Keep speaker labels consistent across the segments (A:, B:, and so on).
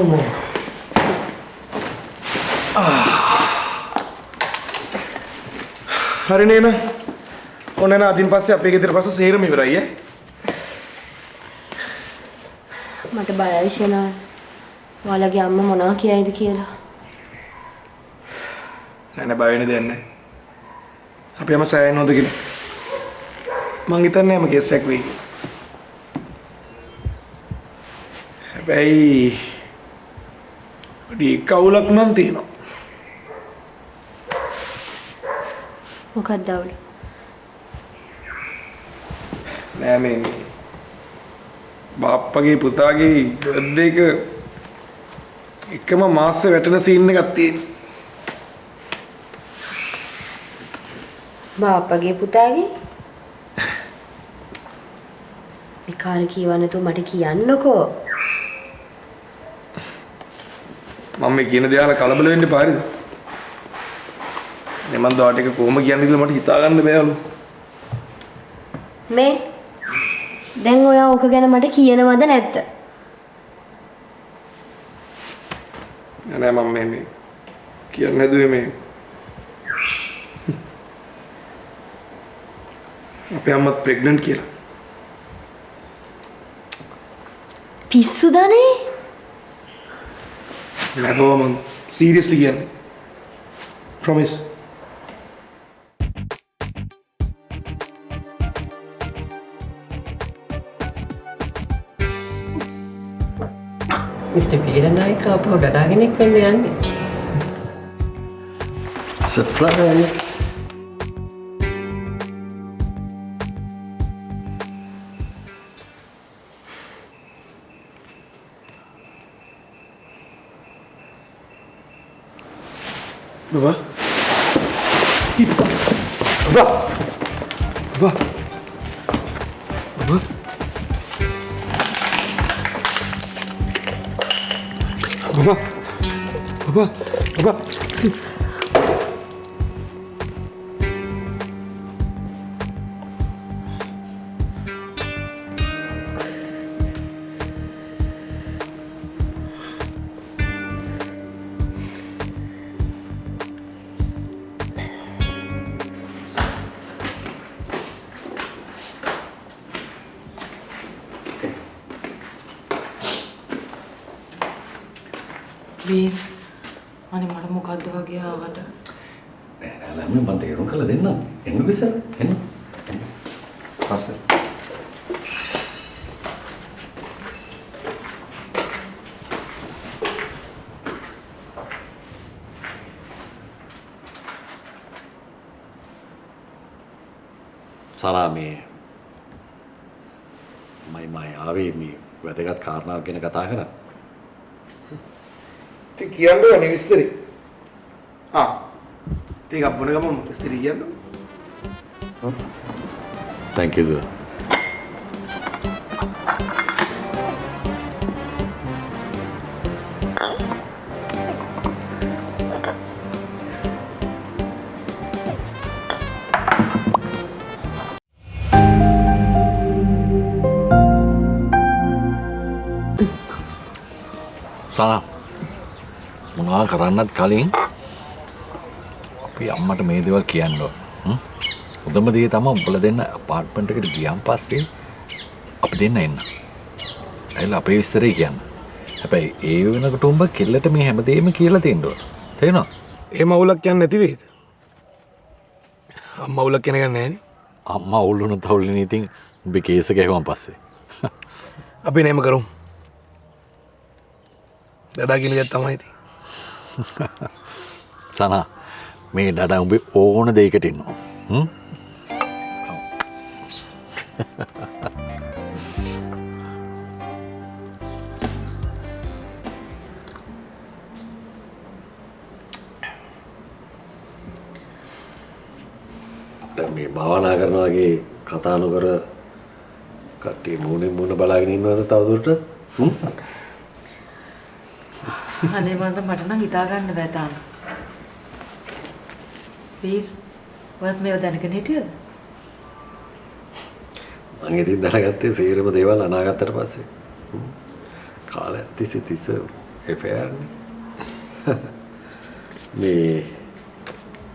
A: අම්මෝ. හරි නේන. ඔන්න නා අදින් පස්සේ අපේ ගෙදර පස්ස සේරම ඉවරයි ඈ.
B: මට බයයි ෂෙනාල්. ඔයාලගේ අම්මා මොනවා කියයිද කියලා.
A: නෑ නෑ බය වෙන දෙයක් නෑ. අපි අම්මා සෑහෙන හොඳ කෙනෙක්. මං හිතන්නේ හැම කේස් එකක් වෙයි කියලා. හැබැයි පොඩි කවුලක් නම් තියෙනවා.
B: මොකක්ද අවුල?
A: නෑ මේ බාප්පගේ පුතාගේ බර්ත්ඩේ එක එකම මාසෙ වැටෙන සීන් එකක් තියෙනවා.
B: බාප්පගේ පුතාගේ විකාර කියවන්න නැතුව මට කියන්නකෝ.
A: මම මේ කියන දේ අහලා කලබල වෙන්න එපා හරිද? නේ මන් දොට එක කොහොම කියන්නේ කියලා මට හිතා ගන්න බෑලු.
B: මේ දැන් ඔයා ඕක ගැන මට කියනවද නැද්ද?
A: නෑ නෑ මම මේ කියන්න හැදුවේ මේ අපේ අම්මත් ප්‍රෙග්නන්ට් කියලා.
B: පිස්සුදනේ?
A: නෑ බබා මං සීරියස්ලි කියන්නේ. ප්‍රොමිස්.
C: මිස්ටර් වීරනායක අපව ඩඩා කෙනෙක් වෙන්න යන්නේ.
D: සර්ප්‍රයිස්.
A: බබා. බබා. බබා. බබා. බබා. බබා. බබා.
C: වීර් අනේ මට මොකද්ද වගේ ආවට.
D: නෑ නෑ ළමයි මං තේරුම් කරලා දෙන්නම්. එන්න ඉස්සර එන්න. පස්සේ. සරා මේ මයි ආවේ මේ වැදගත් කාරණාවක් ගැන කතා කරන්න.
A: ඉතින් කියන්න ඕනේ විස්තරي. ආ ටිකක් බොන ගමන් විස්තරي කියන්න.
D: Thank you. සනා මොනවා කරන්නත් කලින් අපි අම්මට මේ දේවල් කියන්න ඕන. හොඳම දේ තමයි උඹලා දෙන්න ඇපාර්ට්මන්ට් එකට ගියන් පස්සේ අපි දෙන්න එන්න. ඇවිල්ලා අපේ විස්තරේ කියන්න. හැබැයි ඒ වෙනකොට උඹ කෙල්ලට මේ හැමදේම කියලා තියෙන්න ඕන. තේරෙනවද?
A: එහෙම අවුලක් කියන්නේ නැති වෙයිද? අම්මා අවුලක් කියන එක නෑනේ.
D: අම්මා අවුල් වුණොත් අවුල් නේ ඉතින් උඹේ කේස් එක ඇහුවන් පස්සේ.
A: අපි නේම කරමු. දඩා කියන දේ තමයි ඉතින්.
D: සනා මේ දඩා උඹේ ඕන දෙයකට ඉන්නවා. දැන් මේ භාවනා කරනවා වගේ කතා නොකර කට්ටිය මූණෙන් මූණ බලාගෙන ඉන්නවද තවදුරටත්?
C: අනේ මන්ද මට නම් හිතා ගන්න බෑ තාම. වීර් ඔයත් මේව දැනගෙන හිටියද?
D: මං ඉතින් දැනගත්තේ සේරම දේවල් අනාගත්තට පස්සේ. කාලයක් තිස්සේ තිස්ස ඇෆෙයාර් නේ. මේ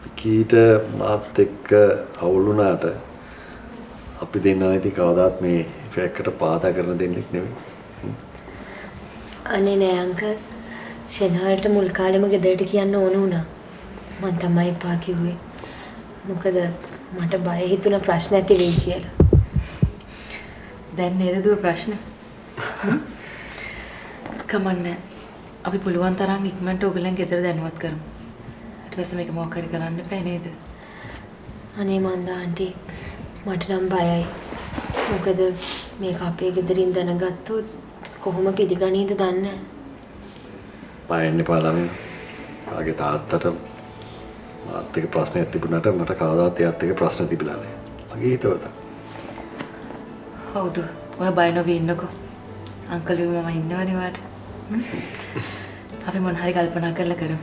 D: විකීට මාත් එක්ක අවුල් වුණාට අපි දෙන්නා ඉතින් කවදාත් මේ ඇෆෙයාර් එකට පාදා කරන දෙන්නෙක් නෙවෙයි.
B: අනේ නෑ අංකල්, ෂෙනාල්ට මුල් කාලෙම ගෙදරට කියන්න ඕන වුණා. මං තමයි එපා කිව්වේ. මොකද මට බය හිතුණා ප්‍රශ්න ඇති වෙයි කියලා.
C: දැන් නේද දුව ප්‍රශ්න? කමන්නේ. අපි පුළුවන් තරම් ඉක්මනට ඔයගොල්ලන් ගෙදර දැනුවත් කරමු. ඊට පස්සේ මේක මොකක් හරි කරන්න එපා නේද?
B: අනේ මන්දා ආන්ටි, මට නම් බයයි. මොකද මේක අපේ ගෙදරින් දැනගත්තොත් කොහොම පිළිගනීද දන්නේ නැහැ.
D: බය වෙන්න එපා ළමයි. ඔයාගේ තාත්තට මාත් එක්ක ප්‍රශ්නයක් තිබුණාට මට කවදාවත් එයාත් එක්ක ප්‍රශ්න තිබිලා නැහැ. මගේ හිතවතා.
C: හවුද? ඔයා බය නොවී ඉන්නකෝ. අංකල් මම ඉන්නවනේ ඔයාට. අපි මොන හරි කල්පනා කරලා කරමු.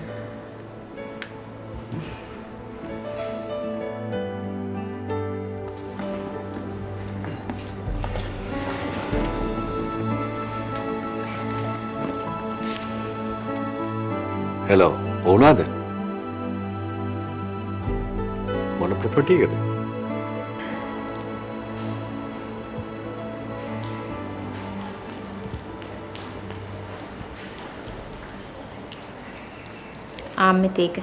D: හෙලෝ, ඕනාද? මොන ප්‍රොපර්ටි එකද?
E: ආම්මෙත් ඒක.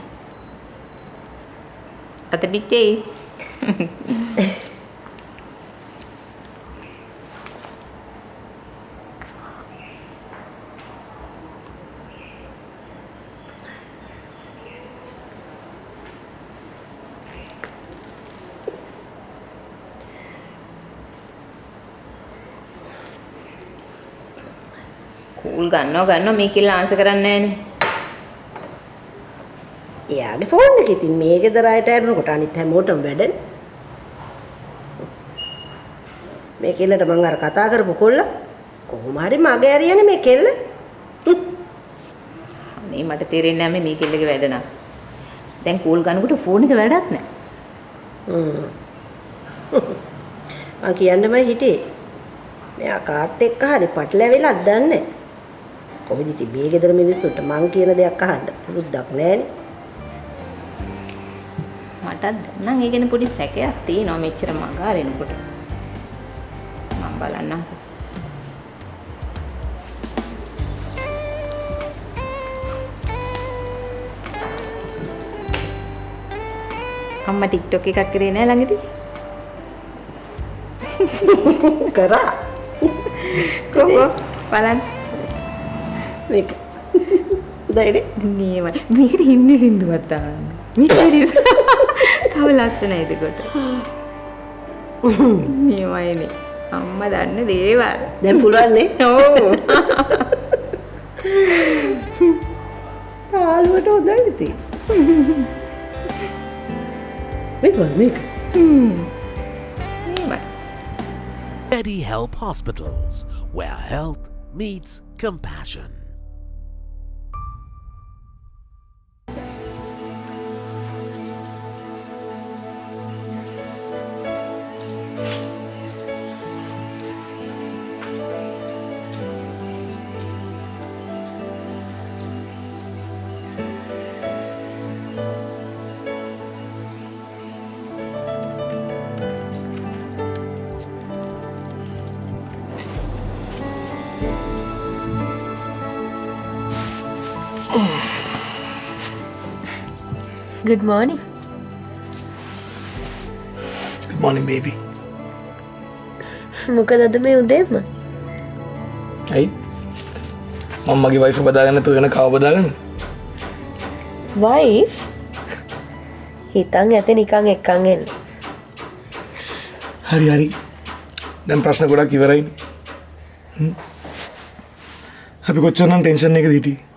E: අත පිටේ. කූල් ගන්නවා ගන්නවා මේ කියලා ආන්සර් කරන්නේ නෑනේ.
F: එයාගේ ෆෝන් එක ඉතින් මේ ගෙදර අයට ඇරෙනකොට අනිත් හැමෝටම වැඩනේ. මේ කෙල්ලට මං අර කතා කරපු කොල්ල කොහොම හරි මගේ ඇරියනේ මේ කෙල්ල.
E: අනේ මට තේරෙන්නේ නෑ මේ කෙල්ලගේ වැඩ නම්. දැන් කෝල් ගන්නකොට ෆෝන් එක වැඩක් නෑ.
F: මං කියන්නමයි හිටියේ. මෙයා කාත් එක්ක හරි පටලැවිලාත් දන්නේ නෑ. කොහෙද ඉතින් මේ ගෙදර මිනිස්සුන්ට මං කියන දෙයක් අහන්න පුරුද්දක් නෑනේ.
E: මටත් නම් ඒ ගැන පොඩි සැකයක් තියෙනවා මෙච්චර මග අරිනකොට. මං බලන්නම්කෝ. අම්මා ටික්ටොක් එකක් කරේ නෑ ළඟදී?
F: කරා.
E: කොහොම බලන්න.
F: මේක. හොඳයිනේ.
E: නියමයි. මේකට හින්දි සින්දුවක් දාන්න. මේක තව ලස්සනයි එතකොට. නියමයිනේ. අම්මා දන්න දේවල්.
F: දැන් පුළුවන් නේ?
E: ඔව්.
F: ආලුවට හොඳයි ඉතින්. මේක බලන්න මේක.
E: නියමයි.
G: Betty Help Hospitals, where health meets compassion.
B: Good morning.
A: Good morning, baby.
B: මොකද අද මේ උදේම?
A: ඇයි? මම මගේ වයිෆ් බදාගන්න තු වෙන කාව බදාගන්න?
B: වයිෆ්? හිතන් ඇති නිකන් එක්කන් එන්න.
A: හරි හරි. දැන් ප්‍රශ්න ගොඩක් ඉවරයිනේ. අපි කොච්චරනම් ටෙන්ෂන් එකද හිටියේ?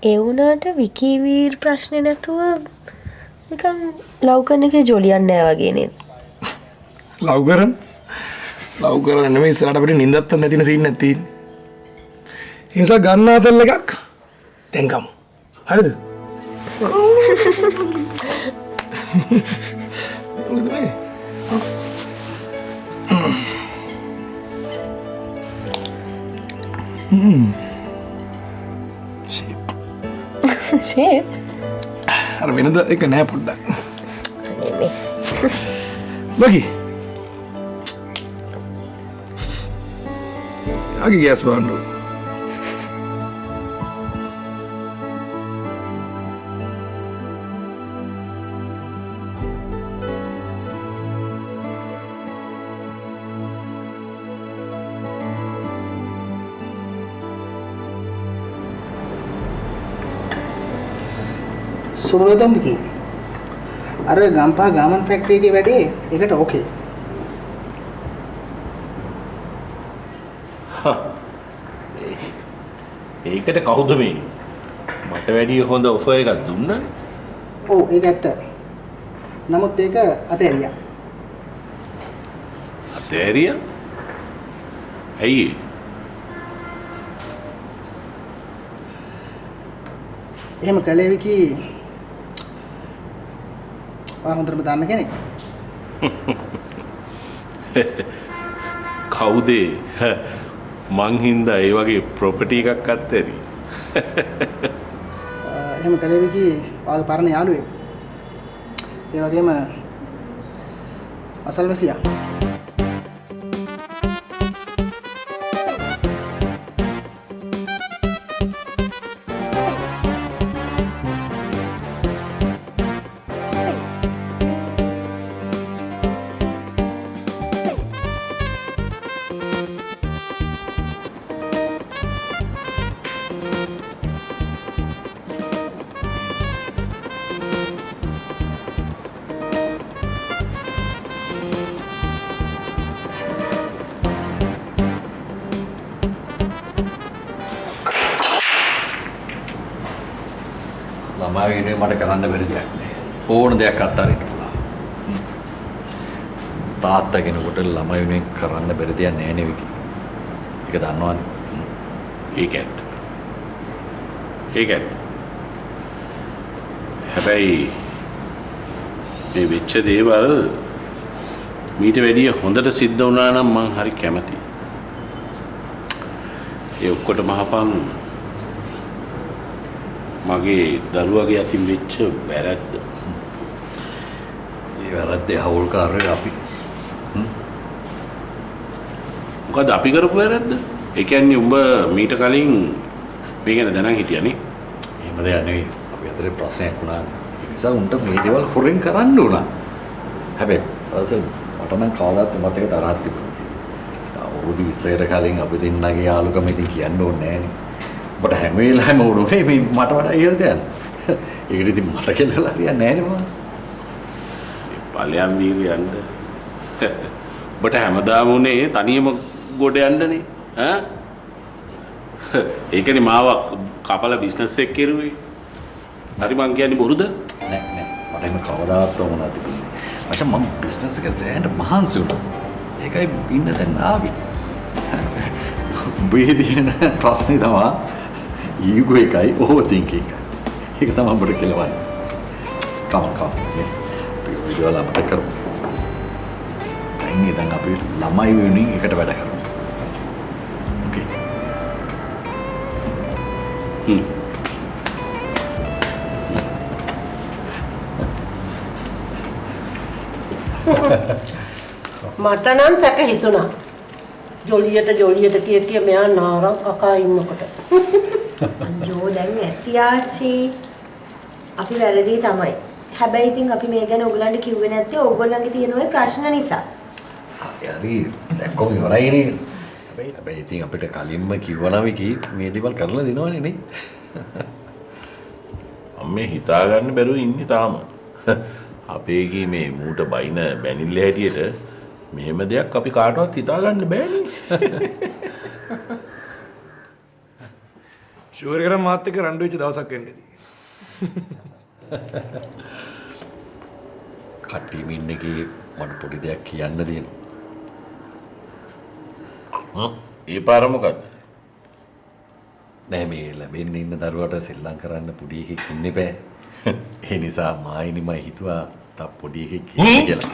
B: ඒ වුණාට විකී වීර් ප්‍රශ්නේ නැතුව නිකන් ලව් කරන එකේ ජොලියක් නෑ වගේ නේද?
A: ලව් කරන? ලව් කරන නෙමෙයි ඉස්සරහට අපිට නිින්දත් නැතින සීන් එකක් තියෙන්නේ. ඒ නිසා ගන්න ආතල් එකක් දැන් ගමු. හරිද? මොකද මේ? ෂේප්.
B: ෂේප්?
A: අර වෙනද එක නෑ පොඩ්ඩක්.
B: අනේ මේ.
A: ලොකි. යාගේ ගෑස් බලන්න ඕන.
H: සුබවේදම්බිකේ අර ගම්පහ ගාමන් ෆැක්ටරි එකේ වැඩේ ඒකට ඕකේ.
I: ඒකට කවුද මේ මට වැඩිය හොඳ ඔෆර් එකක් දුන්නනේ?
H: ඔව් ඒක ඇත්ත. නමුත් ඒක අතෑරියා.
I: අතෑරියා? ඇයි?
H: එහෙම කළේ විකි ඔයා හොඳටම දන්න කෙනෙක්.
I: කවුද මං හින්දා ඒ වගේ ප්‍රොපර්ටි එකක් අත්හැරි.
H: එහෙම කළේ විකි ඔයාගේ පරණ යාළුවෙක්. ඒ වගේම අසල්වැසියා.
D: ළමා වෙනුවෙන් මට කරන්න බැරි දෙයක් නෑ. ඕන දෙයක් අත්හරින්න පුළුවන්. තාත්තා කෙනෙකුට ළමයි වෙනුවෙන් කරන්න බැරි දෙයක් නෑ නේ විකි. ඒක දන්නවනේ.
I: ඒක ඇත්ත. ඒක ඇත්ත. හැබැයි මේ වෙච්ච දේවල් මීට වැඩිය හොඳට සිද්ධ වුණා නම් මං හරි කැමතියි. ඒ ඔක්කොටම මහපන් මගේ දරුවගේ අතින් වෙච්ච වැරද්ද.
D: ඒ වැරද්දේ හවුල්කාරයෝ අපි.
I: මොකද අපි කරපු වැරද්ද? ඒ කියන්නේ උඹ මීට කලින් මේ ගැන දැනන් හිටියා නේ?
D: එහෙම දෙයක් නෙවෙයි. අපි අතරේ ප්‍රශ්නයක් වුණා. ඒ නිසා උන්ට මේ දේවල් හොරෙන් කරන්න වුණා. හැබැයි අසල් මට නම් කවදාවත් උඹත් එක්ක තරහක් තිබුණේ නෑ. අවුරුදු 20කට කලින් අපි දෙන්නගේ යාළුකම ඉතින් කියන්න ඕනේ නෑනේ. ඔබට හැම වෙලාවෙම උරුමේ මේ මට වඩා ඉහළට යන්න. ඒකට ඉතින් මට කියලා හරියන්නේ නෑනේ බං.
I: මේ ඵලයන් වීර යන්න. ඔබට හැමදාම උනේ තනියම ගොඩ යන්නනේ. ඈ? ඒකනේ මාව කපලා බිස්නස් එක කෙරුවේ. හරි මං කියන්නේ බොරුද?
D: නෑ නෑ. මට එහෙම කවදාවත් උවමනා තිබුණේ නෑ. මචං මං බිස්නස් එකට සෑහෙන මහන්සි වුණා. ඒකයි ඉන්න තැන ආවේ. උඹේ තියෙන ප්‍රශ්නේ තමයි ඊගෝ එකයි ඕවර් තින්කින් එකයි. ඒක තමයි උඹට කෙලවන්නේ. කම කම මේ අපි ඔය දේවල් අමතක කරමු. දැන් ඉතින් අපි ළමයි වෙනුවෙන් එකට වැඩ කරමු. ඕකේ.
I: හ්ම්.
F: මට නම් සැක හිතුණා. ජොලියට ජොලියට කිය කිය මෙයා නාරක් කකා ඉන්නකොට.
B: අයියෝ දැන් ඇති ආච්චි. අපි වැරදි තමයි. හැබැයි ඉතින් අපි මේ ගැන ඔයගලන්ට කිව්වේ නැත්තේ ඔයගොල්ලන්ගේ තියෙන ඔය ප්‍රශ්න නිසා.
D: හරි හරි දැන් කොහොම ඉවරයිනේ. හැබැයි ඉතින් අපිට කලින්ම කිව්වා නම් කි මේ දේවල් කරලා දෙනවනේ නේ.
I: මම මේ හිතා ගන්න බැරුව ඉන්නේ තාම. අපේ කී මේ මූට බයින බැනිල්ල හැටියට මෙහෙම දෙයක් අපි කාටවත් හිතා ගන්න බෑනේ.
A: ෂුවර් එකට මාත් එක්ක රණ්ඩු වෙච්ච දවසක් වෙන්න ඇති.
D: කට්ටියම ඉන්න එකේ මට පොඩි දෙයක් කියන්න තියෙනවා.
I: ඒ පාර මොකද්ද?
D: නෑ මේ ලැබෙන්න ඉන්න දරුවට සෙල්ලම් කරන්න පොඩි එකෙක් ඉන්න බෑ. ඒ නිසා මායිනිමයි හිතුවා තව පොඩි එකෙක් ඉන්න කියලා.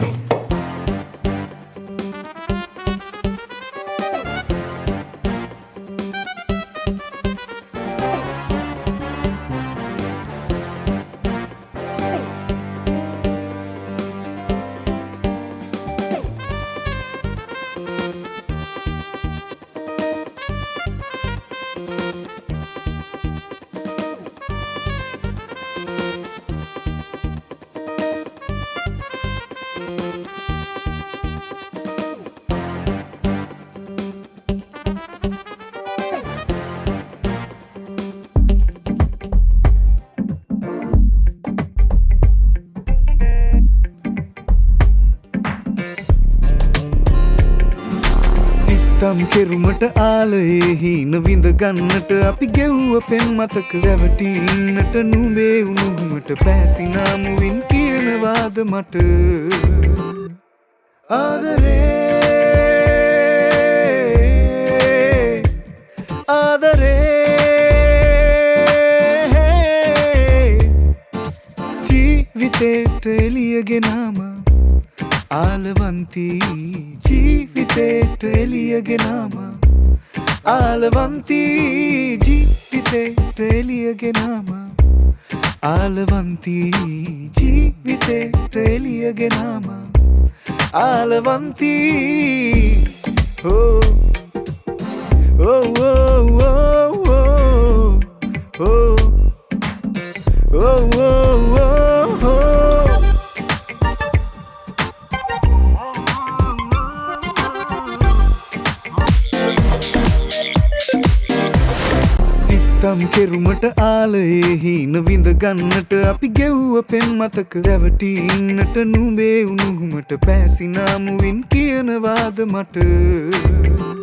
J: සිත්තම් කෙරුමට ආලයේ හීන විඳ ගන්නට අපි ගෙව්ව පෙම් මතක රැවටි ඉන්නට නුඹේ උණුහුමට පෑසිනාමුවින් කියනවාද මට ආදරේ ආදරේ ජීවිතේට එළිය ගෙනාම ආලවන්ති ජීවිතේට එළිය ගෙනාම ආලවන්ති ජීවිතේට එළිය ගෙනාම ආලවන්ති ජීවිතේට එළිය ගෙනාම ආලවන්ති ඕ ඕ ඕ ඕ ඕ ඕ ඕ. සිත්තම් කෙරුමට ආලයේ හීන විඳ ගන්නට අපි ගෙව්ව පෙම් මතක රැවටි ඉන්නට නුඹේ උණුහුමට පෑසිනාමුවින් කියනවාද මට.